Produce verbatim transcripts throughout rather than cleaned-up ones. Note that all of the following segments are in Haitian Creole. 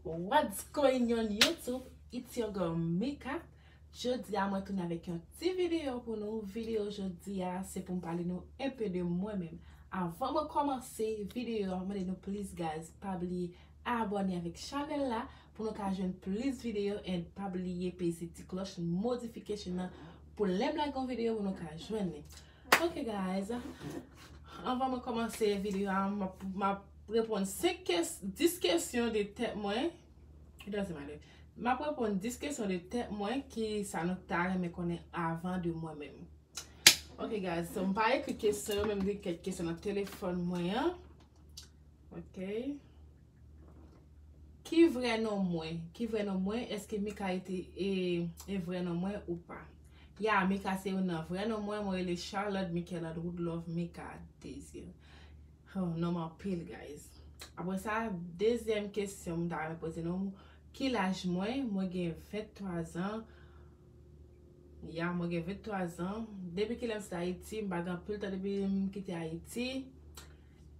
What's going on YouTube? It's your girl Mika. Jodi a mwen tounen avèk yon ti videyo pou nou. Videyo jodi a se pou m pale nou enpe de mwen menm. Avan mwen kòmanse videyo a, mwen mande nou please guys, pa bliye abòne avèk chanèl la pou nou ka jwenn plis videyo and pa bliye peze ti klòch notification nan pou lè m lage yon videyo pou nou ka jwenn li. Ok guys, anvan mwen kòmanse videyo a, m ap, m ap reponn senk kes, dis kesyon de tèt mwen. It doesn't matter. M ap reponn dis kesyon de tèt mwen ki sa nou ta renmen konnen avan de mwen menm. Ok guys, so m pa ekri kesyon yo, men m gen kèk kesyon nan telefòn mwen an. Ok. Ki vrè non mwen? Ki vrè non mwen? Èske Mika e, e vrè non mwen ou pa? Ya, Mika se youn nan vrè non mwen. Mwen rele Charlotte Michaela Woodlove Mika Désir. Oh, non m anpil, guys. Apre sa, dezyèm kesyon m ta renmen poze nou, ki laj mwen? Mwen gen venntwa zan. Ya, mwen gen venntwa zan. Depi kilè m sot Ayiti, m pa gen anpil tan depi m kite Ayiti.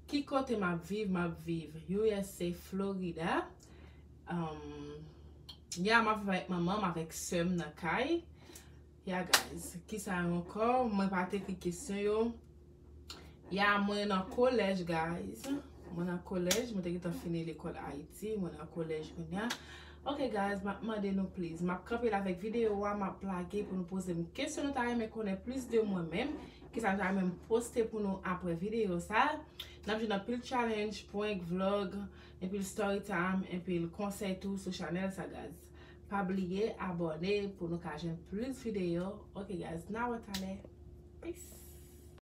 Ki kote m ap viv? M ap viv U S A, Florida. Um, ya, m ap viv avèk manman m, avèk sè m nan kay. Ya, guys, kisa ankò? Mwen pa t ekri kesyon yo. Ya, mwen nan kolèj, guys. Mwen nan kolèj, mwen te gentan fini lekòl Ayiti, mwen nan kolèj kounye a. Ok guys, m ap mande nou please, m ap kanpe la avèk videyo a, m ap lage pou nou poze m kesyon nou ta renmen konnen plis de mwen menm, kisa nou ta renmen m poste pou nou apre videyo sa. N ap jwenn anpil challenge, prank, vlog, anpil story time, anpil konsèy tou sou chanèl sa guys. Pa bliye abòne pou nou ka jwenn plis videyo. Ok guys, n a wè talè. Peace.